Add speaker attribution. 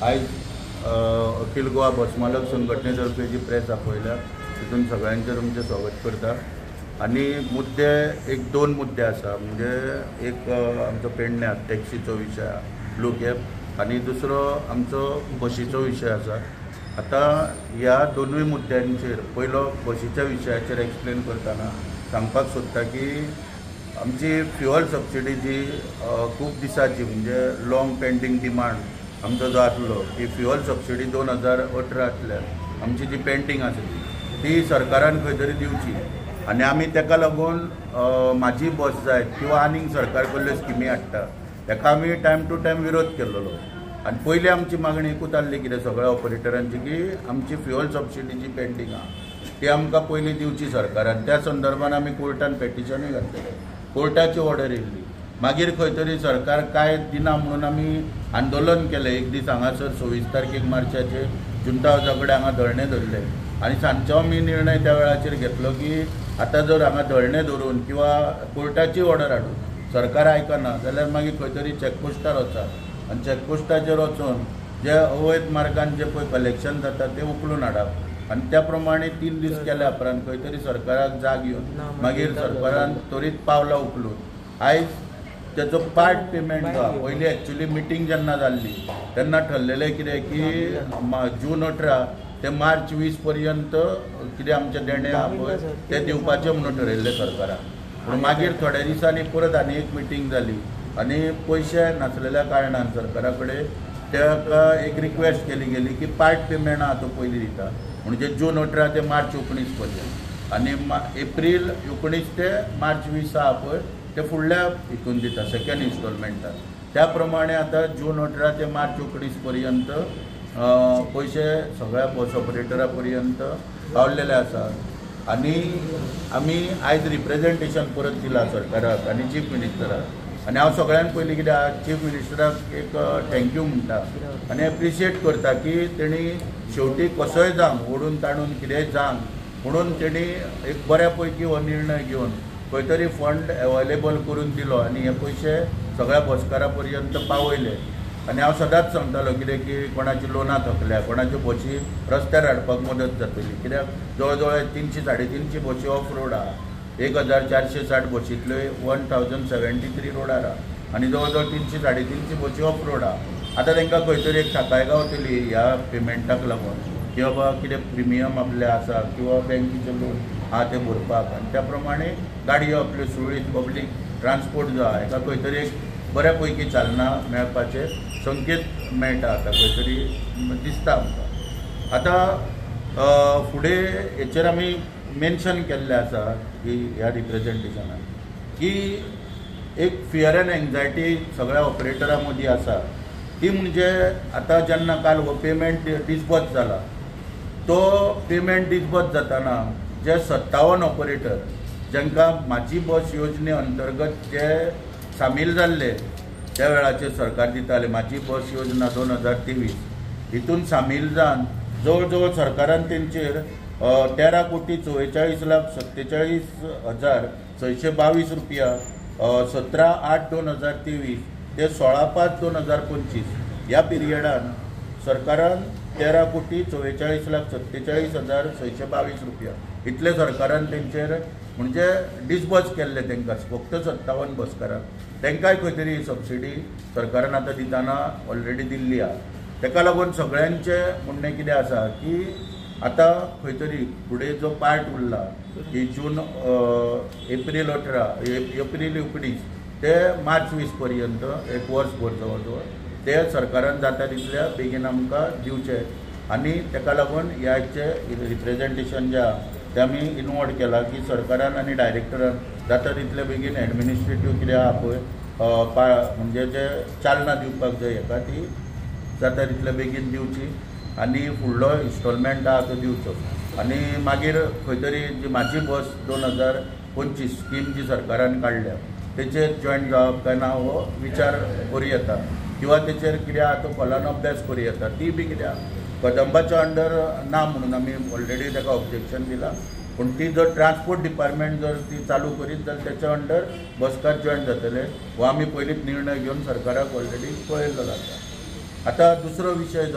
Speaker 1: आयज अखिल गोवा बसमालक संघटनेतर्फे जी प्रेस आपयल्या तितून सगळ्यांचें तुमचें स्वागत करता. आनी मुद्दे एक दोन मुद्दे आसा, म्हणजे एक आमचो पेडण्या टॅक्सीचो विशय ब्लू कॅब आनी दुसरो आमचो बशीचो विशय आसा. आतां ह्या दोनूय मुद्द्यांचेर पयलो बशीच्या विशयाचेर एक्सप्लेन करतना सांगपाक सोदता की आमची फ्युअल सबसिडी जी खूब दिसांची म्हणजे लाँग पेंडींग डिमांड आमचो जो आसलो की फ्युअल सबसिडी 2018तल्यान आमची जी पेंडींग आसली ती सरकारान खंय तरी दिवची आनी आमी ताका लागून म्हाजी बस जायत किंवा आनीक सरकार कडल्यो स्किमी हाडटा ताका आमी टायम टू टायम विरोध केल्लो. आनी पयली आमची मागणी एकूच आसली कितें सगळ्या ऑपरेटरांची की आमची फ्युअल सबसिडी जी पेंडींग आहा ती आमकां पयलीं दिवची सरकारान. त्या संदर्भान आमी कोर्टान पेटिशनूय घातलेलें, कोर्टाची ऑर्डर येयल्ली. मागीर खंय तरी सरकार काय दिना म्हणून आमी आंदोलन केलें. एक दीस हांगासर 26 तारखेक मार्चाचे जुंता हावजा कडेन हांगा धरणे धरले आनी सांजचो आमी निर्णय त्या वेळाचेर घेतलो की आतां जर हांगा धरणे धरून किंवा कोर्टाची ऑर्डर हाडून सरकार आयकना जाल्यार मागीर खंय तरी चॅकपोस्टार वचप आनी चॅकपोस्टाचेर वचून जे अवैध मार्गान जे पळय कलेक्शन जाता तें उखलून हाडप आनी त्या प्रमाणे 3 दीस केल्या उपरांत खंय तरी सरकाराक जाग येवन मागीर सरकारान त्वरीत पावलां उखलून आयज तेचो पार्ट पेमेंट जो आहा. पयलीं एक्चुअली मिटींग जेन्ना जाल्ली तेन्ना ठरलेलें कितें की जून 18 ते मार्च 20 पर्यंत कितें आमचें देणें आहा पळय तें दिवपाचें म्हणून ठरयल्लें सरकारान. पूण मागीर थोड्या दिसांनी परत आनी एक मिटींग जाली आनी पयशे नासलेल्या कारणान सरकारा कडेन ताका एक रिक्वेस्ट केली गेली की पार्ट पेमेंट आहा तो पयलीं दिता, म्हणजे जून 18 ते मार्च 19 पर्यंत आनी एप्रील 19 ते मार्च 20 आहा पळय ते फुडल्या हितून दिता सेकंड इन्स्टॉलमेंटान. त्या प्रमाणे आतां जून 18 ते मार्च 19 पर्यंत पयशे सगळ्या बस ऑपरेटरा पर्यंत पावलेले आसा. आनी आमी आयज रिप्रेजेंटेशन परत दिलां सरकाराक आनी चीफ मिनिस्टराक. आनी हांव सगळ्यान पयलीं कित्याक चीफ मिनिस्टराक एक thank you म्हणटा आनी एप्रिशिएट करता की तेणी शेवटी कसोय जावं ओडून ताणून कितेंय जावं म्हणून तेणी एक बऱ्या पैकी हो निर्णय घेवन खंय तरी फंड एवेलेबल करून दिलो आनी हे पयशे सगळ्या बसकारा पर्यंत पावयले. आनी हांव सदांच सांगतालो कितें की कोणाची लोनां थकल्या, कोणाच्यो बशी रस्त्यार हाडपाक मदत जातली, कित्याक जवळ जवळ 300 350 बशी ऑफ रोड आहा, 1460 बशींतल्यो 1073 रोडार आहा आनी जवळ जवळ 300 350 बशी ऑफ रोड आहा. आतां तांकां खंय तरी एक थाकाय गावतली ह्या पेमेंटाक लागून की बाबा कितें प्रिमियम आपलें आसा किंवा बँकेचें लोन आहा तें भरपाक आनी त्या प्रमाणे गाडयो आपल्यो सुरळीत पब्लीक ट्रान्सपोर्ट जो आहा हेका खंय तरी एक बऱ्या पैकी चालना मेळपाचे संकेत मेळटा आतां खंय तरी दिसता आमकां. आतां फुडें हेचेर आमी मेन्शन केल्लें आसा की ह्या रिप्रेजेंटेशनान की एक फियर एंड एन्जायटी सगळ्या ऑपरेटरां मदीं आसा ती म्हणजे आतां जेन्ना काल हो पेमेंट डिसबर्स जाला तो पेमेंट डिसबर्स जाताना जे 57 ऑपरेटर जांकां म्हाजी बस योजने अंतर्गत जे सामील जाल्ले त्या वेळाचेर सरकार दिताले म्हाजी बस योजना 2023 हितून सामील जावन जवळ जवळ सरकारान तेंचेर 13,44,47,622 रुपया 17/8/2023 ते 16/5/2025 ह्या पिरियडान सरकारान 13,44,47,622 रुपया इतले सरकारान तेंचेर म्हणजे डिसबर्स केल्ले तांकां फक्त 57 बसकारांक. तांकांय खंय तरी सबसिडी सरकारान आतां दितना ऑलरेडी दिल्ली आहा. ताका लागून सगळ्यांचें म्हणणें कितें आसा की आतां खंय तरी फुडें जो पार्ट उरला की जून एप्रील 18 एप्रील 19 ते मार्च 20 पर्यंत एक वर्सभर जवळ जवळ ते सरकारान जाता तितल्या बेगीन आमकां दिवचे आनी ताका लागून ह्याचे रिप्रेजेंटेशन जें आहा तें आमी इनवॉर्ड केलां की सरकारान आनी डायरेक्टरान जाता तितले बेगीन एडमिनिस्ट्रेटीव कितें आहा पळय म्हणजे जे चालना दिवपाक जाय हेका ती जाता तितले बेगीन दिवची आनी फुडलो इन्स्टॉलमेंट आहा तो दिवचो. आनी मागीर खंय तरी जी म्हाजी बस 2025 स्कीम जी सरकारान काडल्या तेचेर जॉयन जावप काय ना हो विचार करूं येता किंवा तेचेर कितें आहा तो खोलान अभ्यास करूं येता. ती बी कितें आहा कदंबाच्या अंडर ना म्हणून आमी ऑलरेडी ताका ऑब्जेक्शन दिलां, पूण ती जर ट्रान्सपोर्ट डिपार्टमेंट जर ती चालू करीत जाल्यार तेच्या अंडर बसकार जॉयन जातले हो आमी पयलींच निर्णय घेवन सरकाराक ऑलरेडी कळयल्लो आसा. आतां दुसरो विशय जो